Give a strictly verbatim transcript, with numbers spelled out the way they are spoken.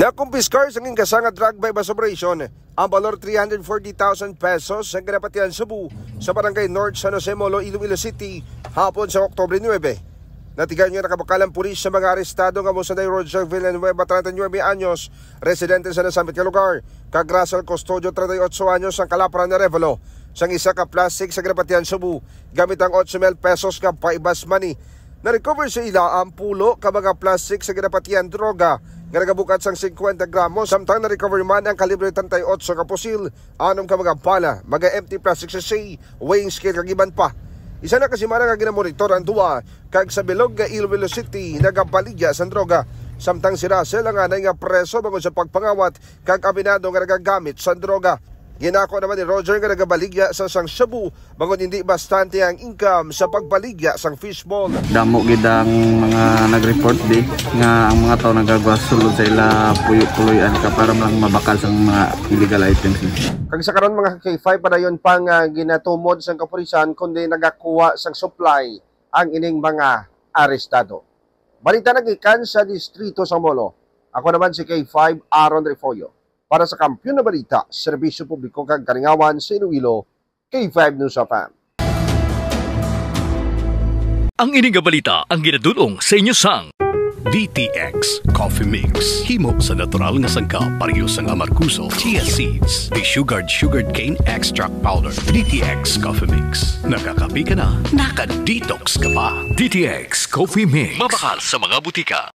Nakumpiskar sa ginkasa nga drug buy-bust operation ang balor three hundred forty thousand pesos sa Ginapatian, Cebu, sa Barangay North, San Jose Molo, Iloilo City, hapon sa Oktubre nuebe. Natigan nga nakabakal ang pulis sa mga arestado nga mosanday Roger Villanueva, treinta y nueve anyos, residente sa nasambit nga lugar, kag Russell Custodio, treinta y ocho anyos, ang kalapran na Revelo, sang isa ka plastic sa Ginapatian, Cebu, gamit ang ocho mil pesos nga buy-bust money. Na-recover sa ila ang pulo ka mga plastic sa ginapatian droga nga nagabukat sang singkwenta gramo, samtang na-recover man ang kalibre treinta y ocho ka pusil, anom ka mga bala, mga empty plastic sachet, weighing scale kag iban pa. Isa na ka semana nga ginamonitor ang duwa, kag sa bilog nga Iloilo City nagabaligya sang droga, samtang si Russell ang anay nga preso bangod sa pagpangawat kag aminado nga nagagamit sang droga. Ginako naman ni Roger nga nagabaligya sa sang shabu bangod hindi bastante ang income sa pagbaligya sang fishball. Damo gid ang mga nag-report di nga ang mga tao nagagawas sulod sa ila puyo-puloy-an ka para lang mabakal sa mga illegal items. Kag sa karon, mga K five, padayon pa nga ginatumod sang kapulisan kundi nagakuha sang supply ang ining mga arestado. Balita nagikan sa distrito sang Molo. Ako naman si K five Aaron Refollo para sa Kampiyon na Balita, Serbisyo Publiko kag Kalingawan sa Iloilo, K five News F M. Ang ini nga balita ang ginadul-ong sa inyo sang D T X Coffee Mix. Himo sa natural nga sangkap, pareho sang amargoso, chia seeds, desugared sugarcane extract powder. D T X Coffee Mix. Nakakape ka na, naka-detox ka pa. D T X Coffee Mix. Mabakal sa mga butika.